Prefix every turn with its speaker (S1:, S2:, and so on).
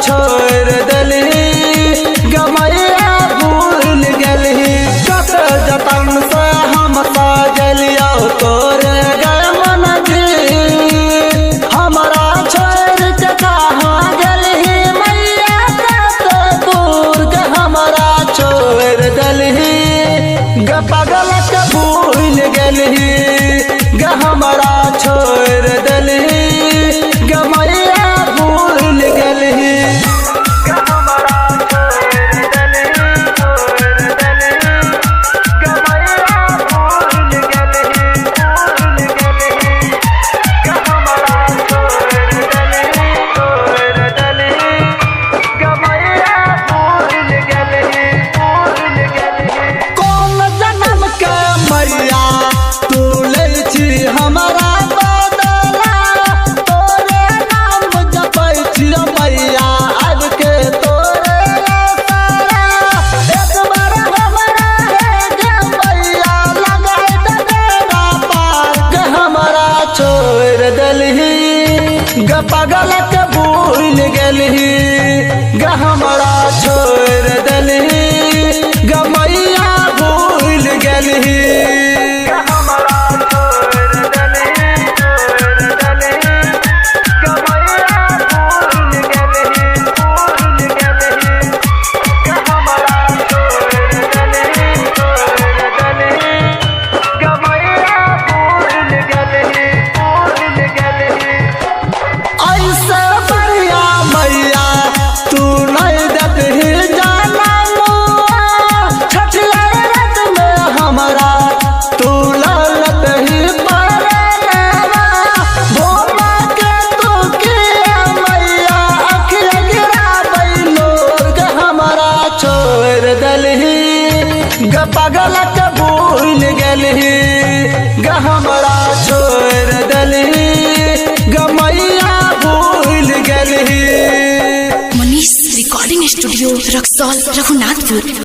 S1: छोड़ देलही गे मैया भूल गेलही। कत जतन से हम सजलियौ तोरे गे मन जी, हमरा छोड़ के कहाँ गेलही मैया कत दूर गे हमरा छोड़ देलही गे पागल के भूल गेलही गे हमरा छोड़ देलही गे मैया भूल गेलही। गे हमरा छोड़ देलही, छोड़ देलही, गे मैया भूल गेलही, भूल गेलही। गे हमरा छोड़ देलही, छोड़ देलही, गे मैया भूल गेलही, भूल गेलही। कोन जन्म के मैया तू लै छी हमरा बदला, तोरे नाम जपै छियौ मैया आबि के तोरे सारा। एक बार हमरा हे गे मैया लगाय दे डेरा पार, गे हमरा छोड़ देलही गे पागल के भूल गेलही गे हमरा छोड़ देलही गे मैया भूल गेलही। गे हमरा छोड़ देलही, छोड़ देलही, गे मैया भूल गेलही, भूल गेलही। गे हमरा छोड़ देलही, छोड़ देलही, गे मैया भूल गेलही, भूल गेलही। ऐसे बढ़िया मैया तू नहीं देतही जाना मुआ, छठियार रात में हमरा तू ललतही परनेवा। भोमा के तू किया मैया अखिया गिराबै लोर, गे हमरा छोड़ देलही गे पागल के भूल गेलही गे हमरा छोड़ देलही गे मैया भूल गेलही।
S2: Manish recording studio, Raxaul, Raghunathpur.